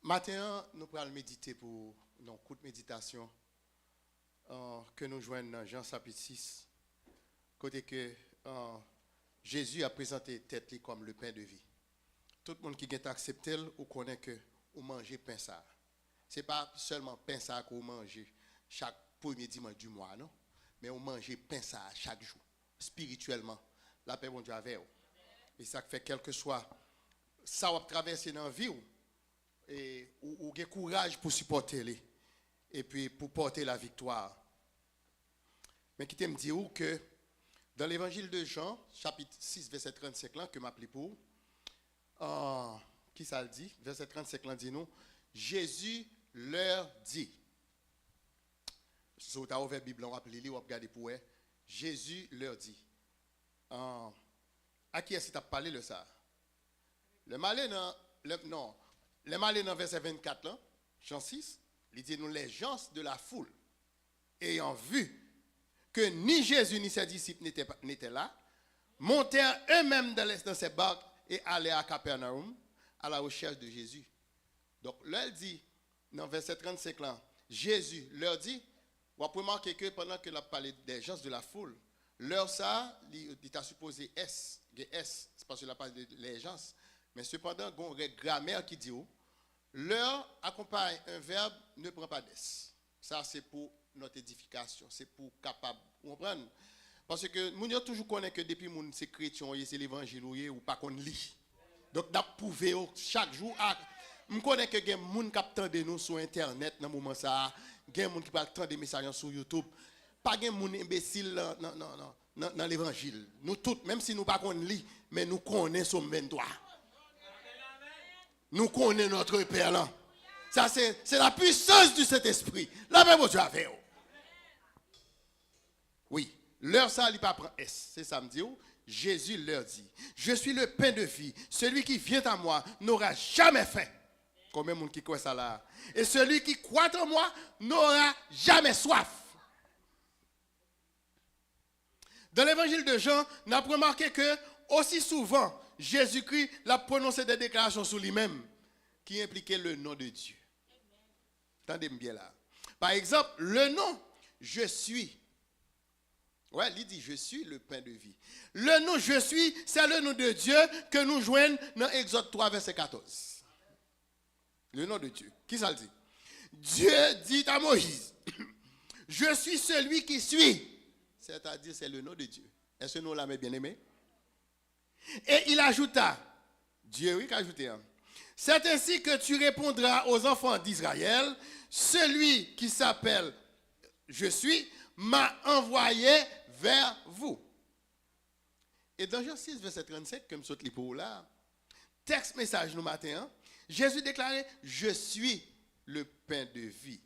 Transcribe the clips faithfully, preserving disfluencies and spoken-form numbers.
Maten an, nou pral medite pou yon kout meditasyon, euh, ke nou jwenn nan Jan chapit sis, kote ke, euh, Jezi ap prezante tèt li kòm le pen de vi. Tout moun ki gentan aksepte l, ou konnen ke ou manje pen sa. Se pa sèlman pen sa ke ou manje chak premye dimanch di mwa, non. Men ou manje pen sa chak jou, espirityèlman. Lapè Bondye avè w. E sa k fè, kèlkeswa sa w ap travèse nan vi w, e ou, ou gen kouraj pou sipòte li, epi pou pòte laviktwa. Men kite m di w ke dans l'évangile de Jean, chapitre six, verset trente-cinq lan, ke m ap li pou w, ah, ki sa l di? Vèsè trannsenk lan di nou, Jésus leur dit. Si w ta ouvè Bib lan, w ap li li, w ap gade pou w wè. Jésus leur dit. Ah, a kiyès li t ap pale lè sa a? Lè m ale nan, lè, non, lè m ale nan vèsè vennkat lan, Jan sis, li di nou, les gens de la foule, ayant vu que ni Jésus ni ses disciples n'étaient pas, n'étaient là, montèrent eux-mêmes dans les, dans ces barques et allèrent à Capernaum à la recherche de Jésus. Donk, lè l di, nan vèsè trannsenk lan, Jésus leur dit, w ap remake ke pandan ke l ap pale des gens de la foule, leur sa a, li, li ta sipoze S, gen S, se paske l ap pale de les gens. Men sepandan, gen yon règ gramè ki di w, leur akompaye un verbe ne prend pas d'S. Sa se pou notre édification, se pou w kapab konprann. Paske moun yo toujou konnen ke depi moun se kretyen w ye, se levanjil ou ye, ou pa konn li. Donk, n ap pwouve yo chak jou. A, m konnen ke gen moun k ap tande nou sou entènèt nan moman sa a. Gen moun ki pral tande mesaj lan sou YouTube. Pa gen moun enbesil nan, nan, nan, nan, nan, nan levanjil. Nou tout, menm si nou pa konn li, men nou konnen Sòm venntwa. Nou konnen notre Père lan. Sa se, se la puissance du Saint-Esprit. Lapè Bondye avè w. Wi, leur sa a, li pa pran S. Se sa m di w. Jésus leur dit, je suis le pain de vie. Celui qui vient à moi n'aura jamais faim. Konbyen moun ki kwè sa la a? Et celui qui croit en moi n'aura jamais soif. Dans l'évangile de Jean, n ap remake ke osi souvan Jezikri l ap pwononse de deklarasyon sou li menm ki enplike le nom de Dieu. Tande m byen la. Pa egzanp, le nom je suis. Wè, li di, je suis le pain de vie. Le nom je suis, c'est le nom de Dieu ke nou jwenn nan Egzòd twa, vèsè katòz. Le nom de Dieu. Ki sa l di? Dieu dit à Moïse, je suis celui qui suis. C'est-à-dire, c'est le nom de Dieu. Èske nou la, mes bien-aimés? Et il ajouta, Dieu, wi, ki ajoute, hein. C'est ainsi que tu répondras aux enfants d'Israël, celui qui s'appelle je suis m'a envoyé vers vous. E nan Jan sis, vèsè trannsenk, ke m sot li pou ou la, tèks mesaj nou maten an, Jezi deklare, je suis le pain de vie.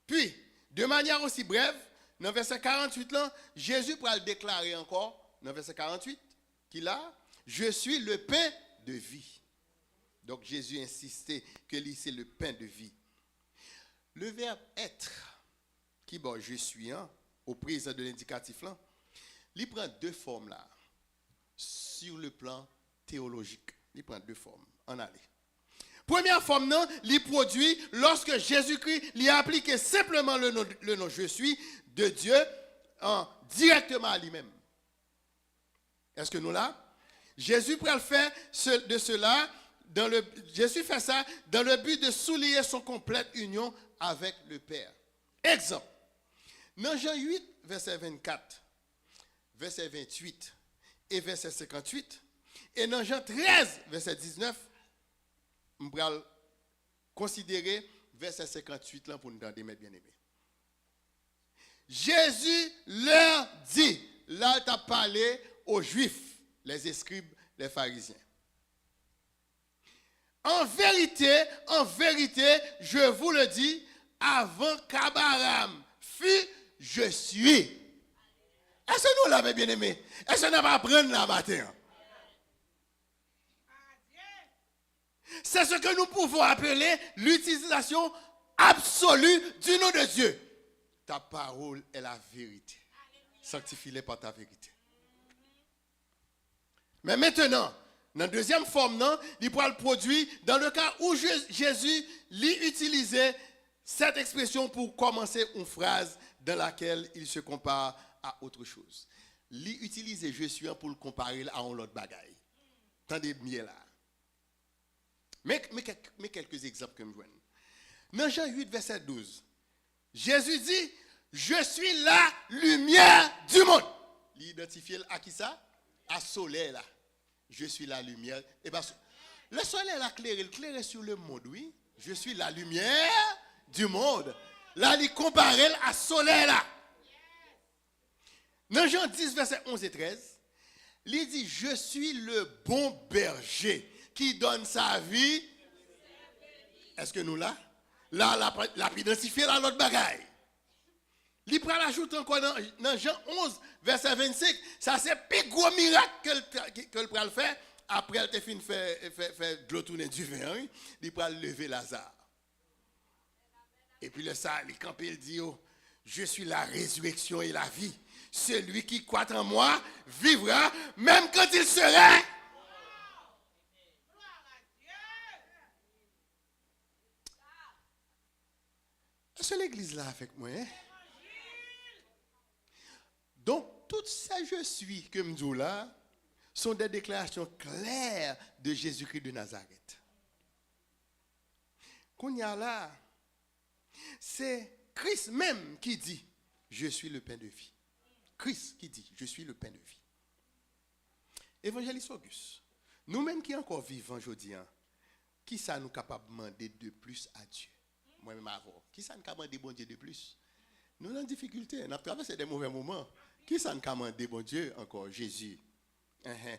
Puis, de manière aussi brève, nan vèsè karanntuit lan, Jezi pral deklare ankò, nan vèsè karanntuit, ki la, je suis le pain de vie. Donk, Jezi ensiste ke li se le pain de vie. Le verbe être, ki ba w je suis an, au présent de l'indikatif lan, li pran de fòm la, sur le plan théologique. Li pran de fòm. Ann ale. Premyè fòm nan, li pwodui lòske Jezikri, li aplike senpleman le nom, le nom je suis de Dieu, an, dirèkteman a li menm. Èske nou la? Jésus pral fè ce, de cela dans le, Jésus fait ça dans le but de souligner son complète union avec le Père. Egzanp, nan Jan uit, vèsè vennkat, vèsè venntuit e vèsè senkantuit, e nan Jan trèz, vèsè diznèf, m pral konsidere vèsè senkantuit lan pou n tande, mes bien-aimés. Jésus leur dit, la l t ap pale aux Juifs, les scribes, les pharisiens. En vérité, en vérité, je vous le dis, avant qu'Abraham fût, je suis. Èske nou la, mes bien-aimés? Èske n ap aprann la maten an? C'est ce que nous pouvons appeler l'utilisation absolue du nom de Dieu. Ta parole est la vérité. Sanctifie-les par ta vérité. Men mentenan, Nan dezyèm fòm nan, li pral pwodui dans le cas où Je- Jésus li itilize cette expression pour commencer une phrase dans laquelle il se compare à autre chose. Li itilize je suis an pou l konpare l a yon lòt bagay. Tande byen la. Men, men kèk, men kèlke egzanp ke m jwenn. Nan Jan uit, vèsè douz, Jezi di, Je suis la lumière du monde. Li idantifye l a kisa? A solèy la. Je suis la lumière. E pa so- Lè solèy la klere, l klere sou lemonn, wi. Je suis la lumière du monde. La, li konpare l a solèy la. Nan Jan dis, vèsè onz e trèz, li di, Je suis le bon berger qui donne sa vie. Èske nou la? La, l ap, l ap idantifye l a lòt bagay. Li pral ajoute ankò nan, nan Jan onz, vèsè vennsenk, sa se pi gwo mirak ke l, ke, ke l pral fè. Apre l te fin fè, fè, fè dlo tounen diven an, wi, li pral leve Laza. Epi lè sa, li kanpe, l di yo, Je suis la résurrection et la vie. Celui qui croit en moi vivra, même quand il serait. Èske legliz la avèk mwen, en? Donk, tout sa je suis ke m di w la, sont des déclarations claires de Jésus-Christ de Nazareth. Kounye a la, se Kris menm ki di, Je suis le pain de vie. Kris ki di, Je suis le pain de vie. Evanjelis Auguste, nou menm ki ankò vivan jodi a, kisa nou kapab mande de plis a Dye? Mwen menm avè w, kisa n ka mande Bondye de plis? Nou nan difikilte, n ap travèse de move moman. Kisa n ka mande Bondye ankò, Jezi? Enhen.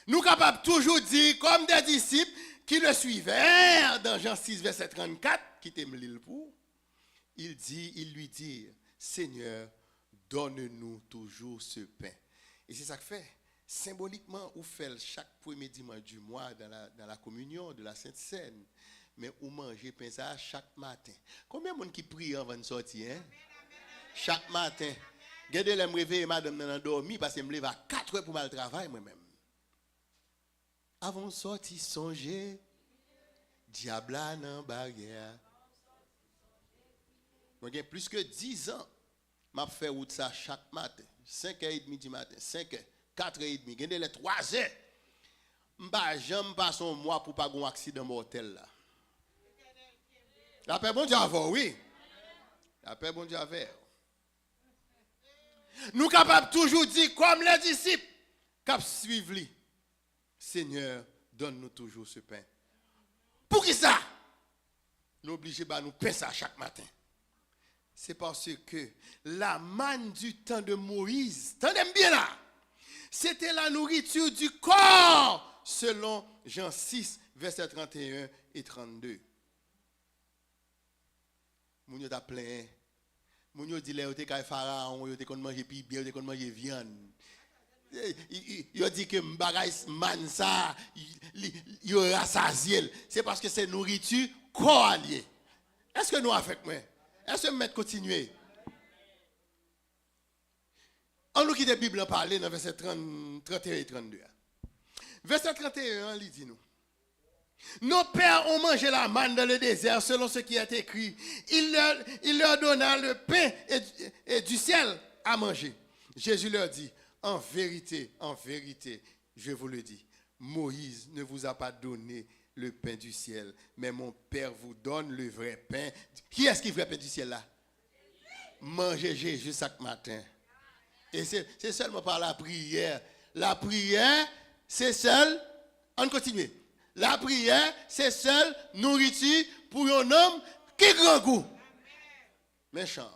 Nou kapab toujou di, comme des disciples qui le suivaient, dans Jean six, verset trente-quatre, kite m li l pou ou. Il dit, ils lui dirent, Seigneur, donne-nous toujours ce pain. E se sa k fè, senbolikman, ou fè l chak premye dimanch du mois dans la, dans la communion de la Sainte Seine. Men ou manje pen sa a chak maten. Konbyen moun ki priye anvan n sòti, en? Chak maten. Gen de lè m reveye madanm nan nan dòmi, paske m leve a katrè pou m al travay, mwen menm. Avan w sòti, sonje, dyab la nan baryè a. Mwen gen plis ke dizan, m ap fè wout sa chak maten. Senk è edmi di maten, senk è, katrè edmi, gen de lè twazè. M pa janm pase yon mwa pou pa gen yon aksidan mòtèl la. Lapè Bondye avè w, wi. Lapè Bondye avè w. Nou kapab toujou di, kòm lè disip k ap swiv li, Seigneur, donne-nous toujours ce pain. Poukisa nou oblije ba nou pen sa chak maten? C'est parce que la manne du temps de Moïse, tande m byen la, c'était la nourriture du corps, selon Jean six, versets trente et un et trente-deux. Moun yo t ap plenyen. Moun yo di lè yo te kay Farawon, yo te konn manje pibyen, yo te konn manje vyann. E, i, i, yo di ke bagay s- mann sa a, i- li, yo rasazye l. Se paske se nouriti kò a l ye. Èske nou avèk mwen? Èske m mèt kontinye? Ann nou kite Bib lan pale nan vèsè trant, trant et un e trant-deux a. Vèsè trant et un an, li di nou, Nos pères ont mangé la manne dans le désert, selon ce qui est écrit. Il leur, il leur donna le pain et, et du ciel à manger. Jésus leur dit, En vérité, en vérité, je vous le dis, Moïse ne vous a pas donné le pain du ciel, mais mon Père vous donne le vrai pain. Kiyès ki vrè pen di syèl la? Manje Jezi chak maten. E se, se sèlman pa lapriyè. Lapriyè, se sèl, ann kontinye. Lapriyè, se sèl nouriti pou yon nonm ki grangou. Men chan.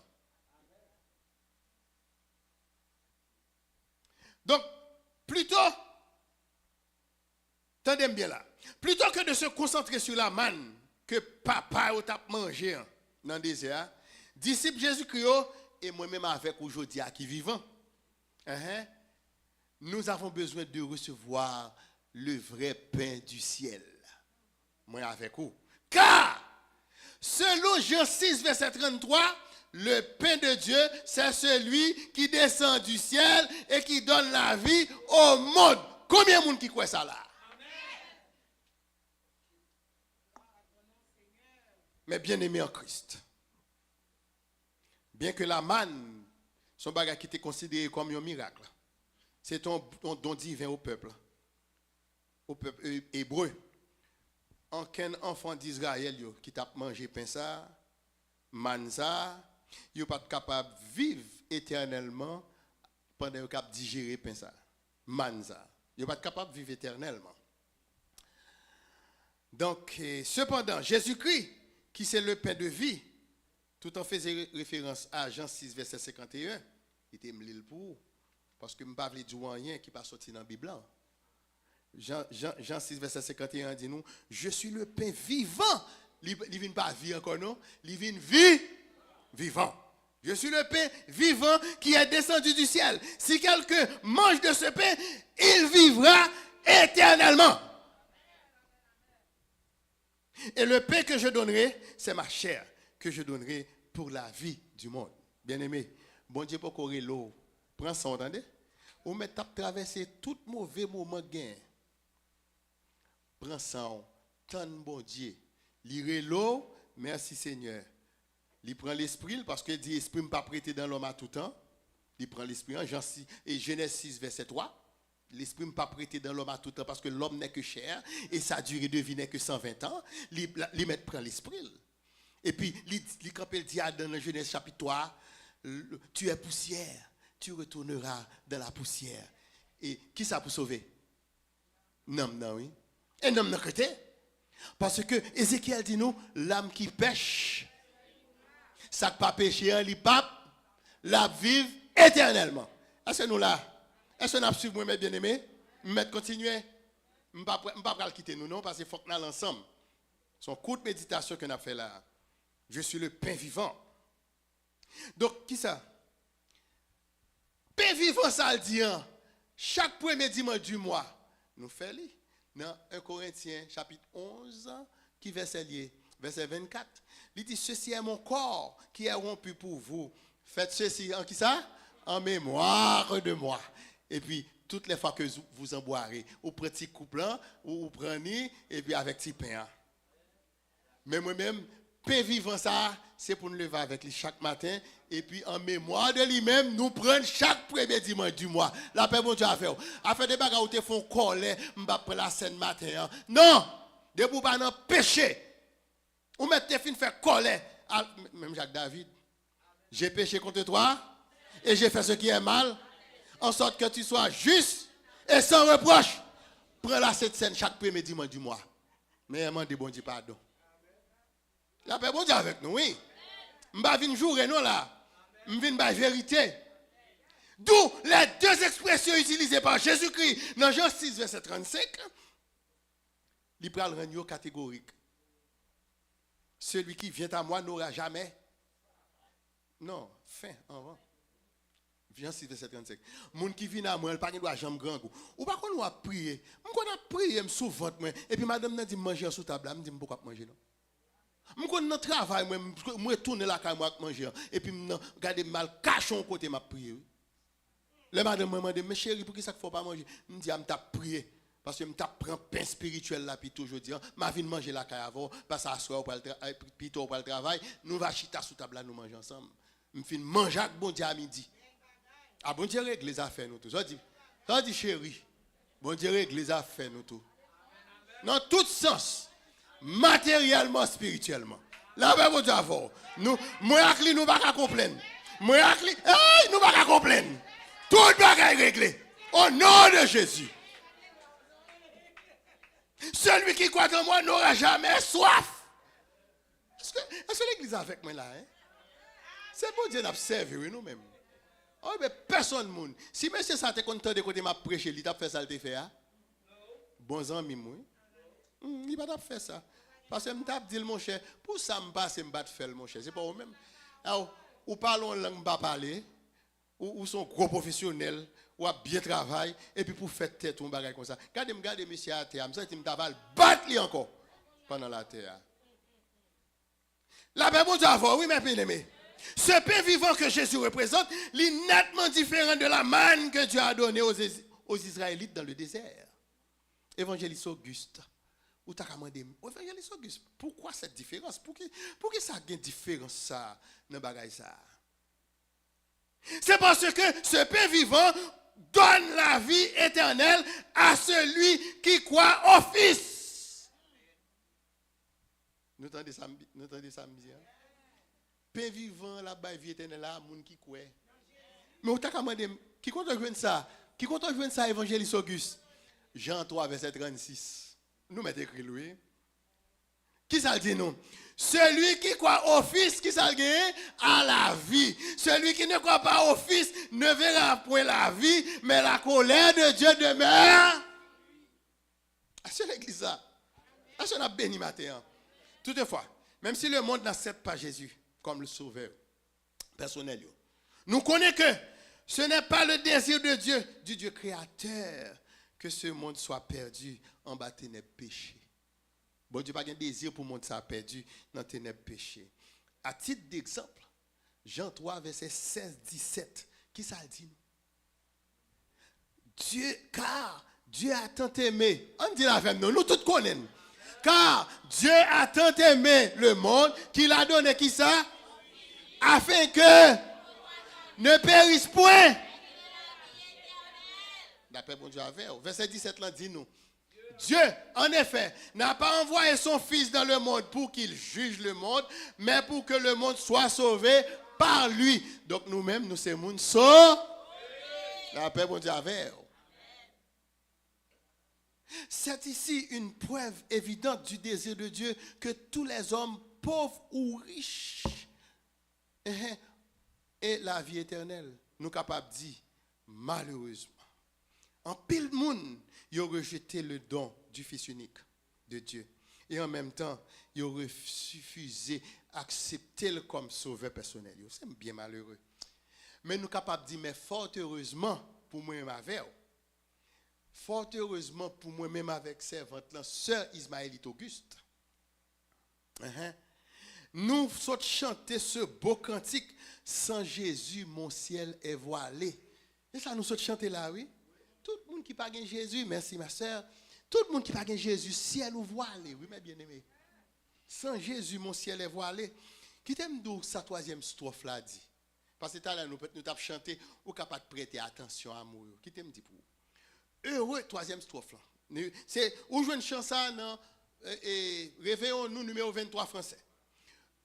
Donk, plito, tande m byen la, plito ke de se konsantre sou la mann ke papa yo t ap manje an nan dezè a, disip Jezikri yo, e mwen menm avèk ou jodi a ki vivan, enhen, nous avons besoin de recevoir le vrai pain du ciel. Mwen avèk ou. Car, selon Jean six, verset trente-trois, le pain de Dieu, c'est celui qui descend du ciel et qui donne la vie au monde. Konbyen moun ki kwè sa la? Mes bien-aimés en Christ, byen ke lamann se yon bagay ki te konsidere kòm yon mirak, se te yon, yon don diven o pèp, o pèp e- ebre. Ankenn anfan Dizrayèl yo ki t ap manje pen sa a, mann sa a, yo pa t kapab viv etènèlman pandan yo t ap dijere pen sa a, mann sa a. Yo pa t kapab viv etènèlman. Donk, eh, sepandan, Jezikri, ki se le pen de vi, tout an feze re- referans a Jan sis, vèsè senkanteyen, kite m li l pou ou, paske m pa vle di w anyen ki pa soti nan Bib la. Jan, Jan, Jan sis, vèsè senkanteyen an di nou, Je suis le pain vivant. Li, li vin pa vi ankò, non. Li vin vi vivan. Je suis le pain vivant qui est descendu du ciel. Si quelqu'un mange de ce pain, il vivra éternellement. Et le pain que je donnerai, c'est ma chair que je donnerai pour la vie du monde. Byeneme, Bondye poko rele w. Pran san w, tande. Ou mèt t ap travèse tout move moman k genyen. Pran san w, tann Bondye. Li rele w, mèsi Senyè. Li pran lespri l, paske l di, Espri m p ap rete dan lòm a toutan. Li pran lespri an, Jan sis, e Jenèz sis, vèsè twa. Lespri m p ap rete dan lòm a toutan, paske lòm n'est que chair, et sa durée de vie n'est que cent vingt ans. Li, li mèt pran lespri l. Epi, li, li kanpe, l di Adan nan Jenèz chapit twa, Tu es poussière, tu retourneras dans la poussière. E kisa pou sove? Nanm nan, wi. E nanm nan k rete. Paske Ezekyèl di nou, L'âme qui pèche, sa k pa peche an, li p ap, l ap viv etènèlman. Èske nou la? Èske n ap swiv mwen, mes bien-aimés? M mèt kontinye? M pa, m pa pral kite nou, non, paske fòk n al ansanm. Se yon kout meditasyon ke n ap fè la a. Je suis le pain vivant. Donk, kisa? Pen vivan sa l di an, chak premye dimanch di mwa, nou fè li. Nan en Korentyen, chapit onz, ki vèsè l ye? Vèsè vennkat. Li di, Ceci est mon corps qui est rompu pour vous. Faites ceci en kisa? En mémoire de moi. Epi, toutes les fois que vous en boirez, ou pran ti koup lan, ou, ou pran ni, epi avèk ti pen an. Men mwen menm, pen vivan sa a, se pou n leve avèk li chak maten, epi an memwa de li menm, nou pran l chak premye dimanch di mwa. Lapè Bondye avè w. Afè de bagay ou te fè yon kòlè, m p ap pran lasèn maten an. Non! Depi w pa nan peche, ou mèt te fin fè kòlè. Al, menm jan ak David. J'ai péché contre toi, et j'ai fait ce qui est mal, en sorte que tu sois juste et sans reproche. Pran lasèn chak premye dimanch di mwa. Men mande Bondye padon. Lapè Bondye avèk nou, wi. M pa vin joure non la. M vin bay verite. D'où les deux expressions utilisées par Jésus-Christ dans Jean six, verset trente-cinq. Li pral rann yo kategorik. Celui qui vient à moi n'aura jamais. Non, fen anvan. Jan sis, vèsè trannsenk. Moun ki vin a mwen, li pa gen dwa janm grangou. Ou pa konn w ap priye. M konn ap priye, m sou vant mwen. Epi madanm nan di m manje an sou tab la, m di m poko ap manje non. M konn nan travay mwen, m, m retounen lakay mwen ak manje an. Epi m nan, gade m al kache yon kote m ap priye, wi. Lè madanm mwen mande m, men cheri, poukisa k fè w pa manje? M di a m t ap priye. Paske m t ap pran pen espirityèl la pito jodi an. M a vin manje lakay avè w, paske aswè w pral tra-, eh, pito w pral travay. Nou va chita sou tab la, nou manje ansanm. M fin manje ak Bondye a midi. A Bondye regle zafè nou tou. Sa w di, sa w di cheri? Bondye regle zafè nou tou. Nan tout sans. Materyèlman, espirityèlman. Lapè Bondye avè w. Nou, mwen ak li, nou pa ka konplenn. Mwen ak li, hey, nou pa ka konplenn. Tout bagay regle. Au nom de Jésus. Celui qui croit en moi n'aura jamais soif. Èske, èske legliz avèk mwen la, en? Se Bondye n ap sèvi, wi, nou menm. Oh, men pèsonn moun. Si mesye sa te konn tande kote m ap preche, li t ap fè sa l te fè a? Bon zanmi m, wi. Hmm, li pa t ap fè sa. Paske m t ap di l, monchè, pou sa m pase, m pa t fè l, monchè. Se pa ou menm. Aw, ou pale yon lang m pa pale, ou, ou se yon gwo pwofesyonèl, w ap byen travay, epi pou fè tèt ou yon bagay konsa. Gade m, gade mesye atè a, m santi m ta va al bat li ankò pandan l atè a. Lapè Bondye avè w, wi, mes bien-aimés. Ce pain vivant que Jésus représente, li netman diferan de la manne que Dieu a donnée aux, aux Israélites dans le désert. Évangéliste Auguste, Ou ta ka mande m, Evanjelis Auguste, pourquoi cette différence? Pou ki, pou ki sa gen diferans sa nan bagay sa? C'est parce que ce pain vivant donne la vie éternelle à celui qui croit au Fils. Nou tande sa m, nou tande sa m di a? Pen vivan la bay vi etènèl la, moun ki kwè. Men ou ta ka mande m, ki kote w jwenn sa? Ki kote w jwenn sa, Evanjelis Auguste? Jan twa, vèsè trannsis. Nou mèt ekri l, wi. Ki sa l di nou? Celui qui croit au Fils, ki sa l genyen? A la vie. Celui qui ne croit pas au Fils ne verra point la vie, mais la colère de Dieu demeure. Aswè legliz la. Aswè n ap beni maten an. Toutefois, même si le monde n'accepte pas Jésus comme le sauveur personnel, yo, nou konnen ke ce n'est pas le désir de Dieu, du Dieu créateur, que ce monde soit perdu anba tenèb peche. Bondye pa gen dezi pou mond sa a pèdi nan tenèb peche. A tit d'egzanp, Jan twa, vèsè sèz, disèt, ki sa l di nou? Dieu, car Dieu a tant aimé. Ann di l avè m non, nou tout konnen l. Car Dieu a tant aimé le monde qu'il a donné, ki sa? Afin que ne périsse point. Lapè Bondye avè w. Vèsè disèt lan di nou, Dieu, en effet, n'a pas envoyé son Fils dans le monde pour qu'il juge le monde, mais pour que le monde soit sauvé par lui. Donk nou menm, nou se moun sove. Lapè Bondye avè w. C'est ici une preuve évidente du désir de Dieu que tous les hommes, pauvres ou riches, aient la vie éternelle. Nou kapab di, malerezman, anpil moun, yo rejete le don du Fils unique de Dieu. E an menm tan, yo refize aksepte l kòm sovè pèsonèl yo. Se byen malere. Men nou kapab di, men fort heureusement pou mwen menm avè w. Fort heureusement pou mwen menm avèk sèvant lan, sè Ismaëlite Auguste. Enhen. Nou sot chante ce beau cantique, sans Jésus, mon ciel est voilé. E sa nou sot chante la, wi. Tout moun ki pa gen Jezi, mèsi ma sè. Tout moun ki pa gen Jezi, syèl ou vwale, wi, mes bien-aimés. Sans Jésus, mon ciel est voilé. Kite m di w sa twazyèm stwòf la di. Paske talè nou, nou t ap chante, ou ka pa t prete atansyon a mo yo. Kite m di pou ou. Ere, twazyèm stwòf lan. Se, ou jwenn chan sa nan, e, e, Réveillons-nous nimewo venntwa fransè.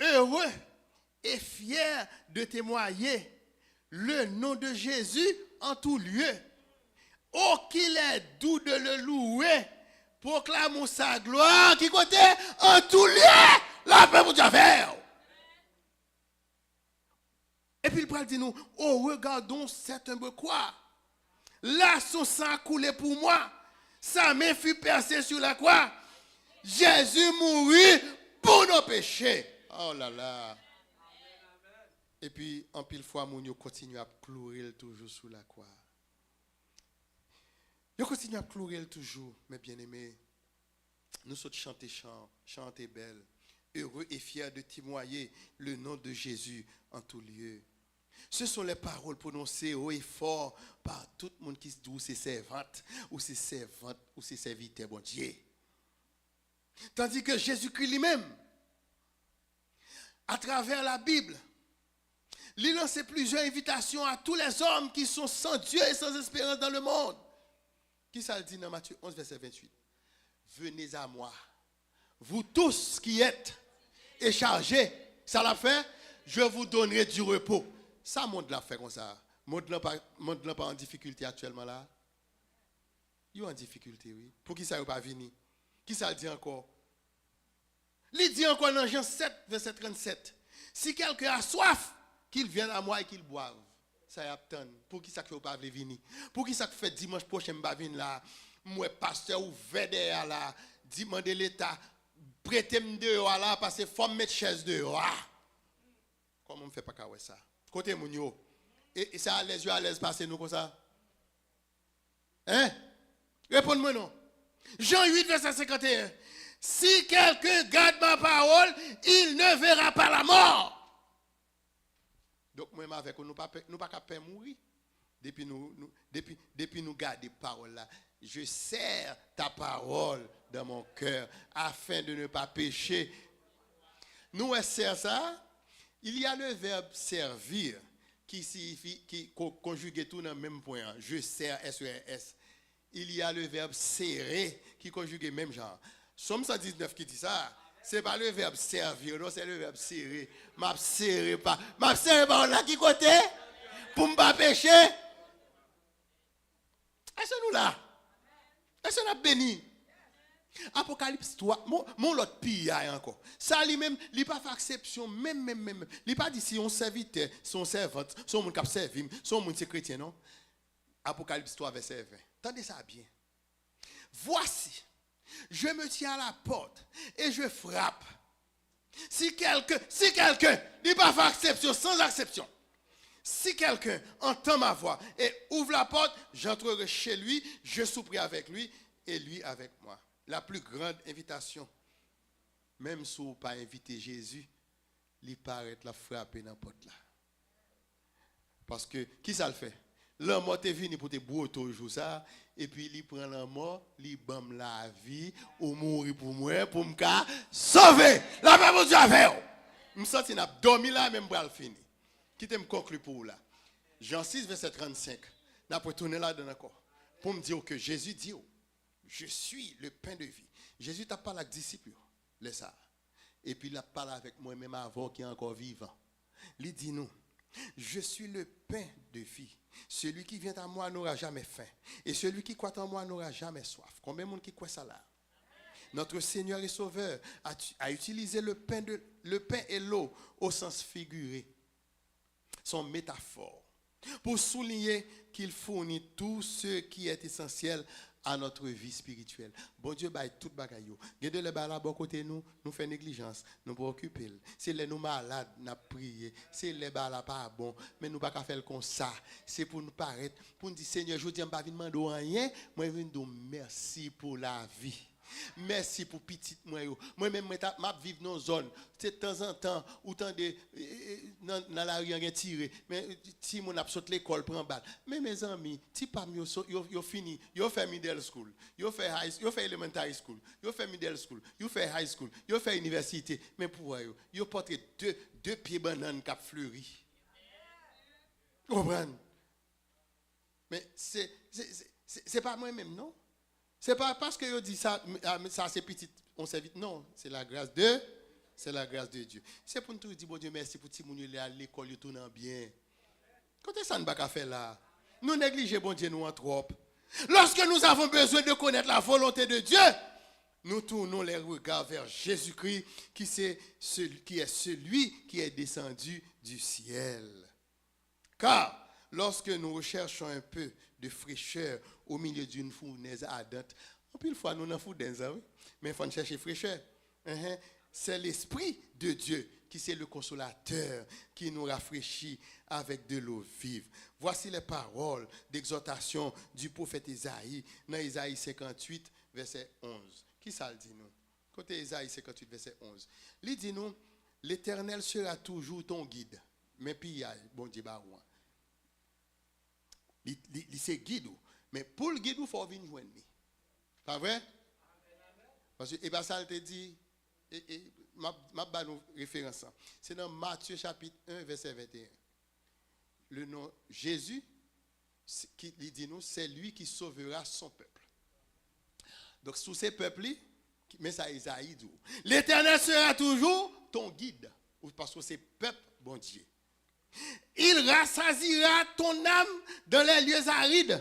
Heureux et fiers de témoigner le nom de Jésus en tout lieu. Oh, qu'il est doux de le louer, proclamons sa gloire. Ki kote? En tout lieu. Lapè Bondye avè w. Epi l pral di nou, oh, regardons cette humble croix. Là, son sang a coulé pour moi. Sa main fut percée sur la croix. Jésus mourut pour nos péchés. Oh là là. Epi, anpil fwa, moun yo kontinye ap kloure l toujou sou lakwa. Yo kontinye ap kloure l toujou, mes bien-aimés. Nou sot chante chan, chan an te bèl. Heureux et fiers de témoigner le nom de Jésus en tout lieu. Ce sont les paroles prononcées haut et fort par tout moun ki di w se sèvant, ou se sèvant, ou se sèvitè Bondye. Tandis que Jésus-Christ lui-même, à travers la Bible, li lanse plizyè envitasyon à tous les hommes qui sont sans Dieu et sans espérance dans le monde. Ki sa l di nan Matye onz, vèsè venntuit? Venez à moi, vous tous qui êtes et chargés. Sa l ap fè? Je vous donnerai du repos. Sa mond la ap fè konsa? Mond lan pa, mond lan pa an difikilte aktyèlman la? Yo an difikilte, wi. Poukisa yo pa vini? Ki sa l di ankò? Li di ankò nan Jan sèt, vèsè trannsèt, si quelqu'un a soif, qu'il vienne à moi et qu'il boive. Sa y ap tann. Poukisa k fè w pa vle vini? Poukisa k fè dimanch pwochen m pa vin la? M wè pastè ouvè dèyè a la, di mande Leta prete m deyò a la, paske fò m met chèz deyò a. Kòman m fè pa ka wè sa? Kote moun yo? E, e sa alèz yo alèz pase nou konsa? Hein? Reponn mwen non. Jan uit, vèsè senkanteyen. Si quelqu'un garde ma parole, il ne verra pas la mort. Donk, mwen menm avèk ou, nou pa pè, nou pa ka pè mouri. Depi nou, nou, depi, depi nou gade pawòl la, Je serre ta parole dans mon cœur afin de ne pas pécher. Nou wè serre sa, il y a le verbe servir ki siyifi, ki ko- konjige tou nan menm pwen an. Je serre, S E R S. Il y a le verbe serrer ki konjige menm jan. Sòm san diznèf ki di sa, se pa le verbe servir, non, se le verbe serrer. M ap sere pa, m ap sere pawòl la ki kote? Pou m pa peche. Èske nou la? Èske n ap beni? Apokalips twa, mon, mon lòt piyay ankò. Sa li menm, li pa fè aksepsyon menm, menm, menm, menm. Li pa di si yon sèvitè, si yon sèvant, si yon moun k ap sèvi m, si yon moun se kretyen, non. Apokalips twa, vèsè ven. Tande sa byen. Voici, je me tiens à la porte et je frappe. Si quelqu'un, si quelqu'un, li pa fè aksepsyon, sans exception. Si quelqu'un entend ma voix et ouvre la porte, j'entrerai chez lui, je souperai avec lui et lui avec moi. La plus grande invitation. Menm si w pa envite Jezi, li parèt, l ap frape nan pòt la. Paske, ki sa l fè? Lanmò te vini pou te bwote w jou sa, epi li pran lanmò, li ban m lavi, ou mouri pou mwen, pou m ka sove! Lapè Bondye avè w! M santi n ap dòmi la, men m pral fini. Kite m konkli pou w la. Jan sis, vèsè trannsenk. N ap retounen ladan l ankò. Pou m di w ke Jezi di w, Je suis le pain de vie. Jezi t ap pale ak disip yo, lè sa a. Epi l ap pale avèk mwen menm avè w ki ankò vivan. Li di nou, Je suis le pain de vie. Celui qui vient à moi n'aura jamais faim. Et celui qui croit en moi n'aura jamais soif. Konbyen moun ki kwè sa la? Notre Seigneur et Sauveur a, a utilisé le pain, de, le pain et l'eau au sens figuré. C'est une métaphore. Pour souligner qu'il fournit tout ce qui est essentiel à notre vie spirituelle. Bondye bay tout bagay yo. Gen de lè bagay la bò kote nou, nou fè neglijans, nou pa okipe l. Se lè nou malad, n ap priye. Se lè bagay la pa bon, men nou pa ka fè l konsa. Se pou nou parèt, pou n di, Senyè, jodi a m pa vin mande w anyen, mwen vin di w mèsi pou lavi. Mèsi pou pitit mwen yo. Mwen menm, mwen ta, m ap viv nan yon zòn. Se tanzantan, ou tande, e, e, nan, nan lari an gen tire. Men, e, timoun ap sot lekòl, pran bal. Men, mezanmi, ti pa m yo, so- yo, yo fini. Yo fè middle school. Yo fè high, yo fè elementary school. Yo fè middle school. Yo fè high school. Yo fè inivèsite. Men pou wè yo. Yo pote de, de pye bannann k ap fleri. Ou konprann? Men se, se, se, se, se pa mwen menm, non. Se pa paske yo di sa, ah, sa se pitit, on sèvit, non. C'est la grâce de, c'est la grâce de Dieu. Se pou n toujou di Bondye mèsi pou timoun yo lè al lekòl, yo tounen byen. Kote sa n pa ka fè la? Nou neglije Bondye nou an twòp. Lorsque nous avons besoin de connaître la volonté de Dieu, nous tournons les regards vers Jésus-Christ, qui c'est celui, qui est celui qui est descendu du ciel. Car lorsque nous recherchons un peu de fraîcheur au milieu d'une fournaise ardente, anpil fwa nou nan foudèz la, wi. Men fò n chèche frechè. Enhen. C'est l'Esprit de Dieu qui c'est le consolateur qui nous rafraîchit avec de l'eau vive. Voici les paroles d'exhortation du prophète Ésaïe nan Ezayi senkanntuit, vèsè onz. Ki sa l di nou? Kote Ezayi senkanntuit, vèsè onz? Li di nou, L'Éternel sera toujours ton guide. Men piyay Bondye ba ou an. Li, li, li se gid ou. Men pou l gid ou, fò w vin jwenn li. Pa vre? Paske e pa sa l te di, e, e, m ap, m ap ba nou referans lan. Se nan Matye chapit en, vèsè venteyen. Le nom Jésus, se- ki, li di nou, c'est lui qui sauvera son peuple. Donk, si w se pèp li, men sa Ezayi di w. L'Éternel sera toujours ton guide. Ou, paske w se pèp Bondye. Il rassasiera ton âme dans les lieux arides.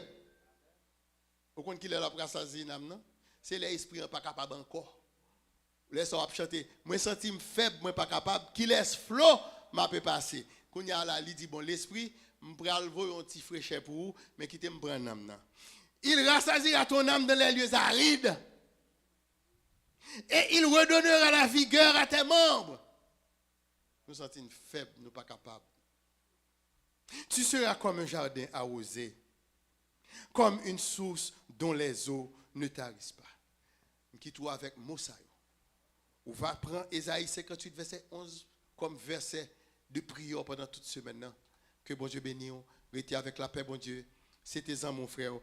Ou konn kilè l ap rasazi nanm nan? Se lè espri an pa kapab ankò. Lè sa w ap chante, mwen santi m fèb, mwen pa kapab, kilès flo m ape pase? Kounye a la, li di, bon, lespri, m pral voye yon ti frechè pou ou, men kite m pran nanm nan. Il rassasiera ton âme dans les lieux arides, et il redonnera la vigueur à tes membres. Nou santi n fèb, nou pa kapab. Tu seras comme un jardin arrosé, comme une source dont les eaux ne tarissent pas. M kite w avèk mo sa yo. Ou va pran Ezayi senkanntuit, vèsè onz, kòm vèsè de priyè pandan tout semèn nan. Ke Bondye beni w. Rete avèk lapè Bondye. Se te zanmi w, frè w,